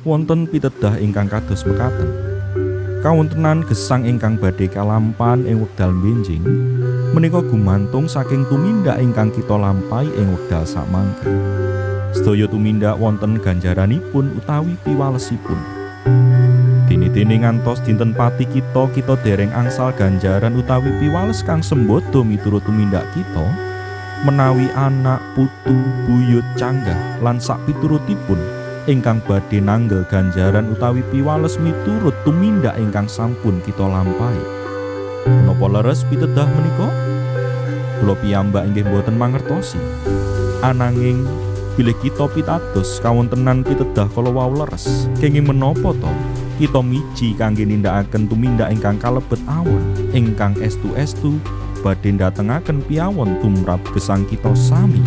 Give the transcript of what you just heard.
Wonten pitedah ingkang kados mekaten. Kawontenan gesang ingkang badhe kalampahan ing wekdal benjing menika gumantung saking tumindak ingkang kita lampahi ing wekdal samangke. Sedaya tumindak wonten ganjaranipun utawi piwalesipun. Dene-dene ngantos dinten pati kita, kita dereng angsal ganjaran utawi piwales kang sembodo miturut tumindak kita, menawi anak, putu, buyut, canggah lan sakpiturutipun ingkang badhe nanggel ganjaran utawi piwales miturut tumindak ingkang sampun kita lampahi. Menapa leres pitedah menika? Kula piyambak inggih boten mangertosi. Ananging bilih kita pitados kawontenan pitedah kala wau leres, kenging menapa to kita miji kangge nindakaken tumindak ingkang kalebet awon ingkang estu-estu badhe ndatengaken piawon tumrap gesang kita sami?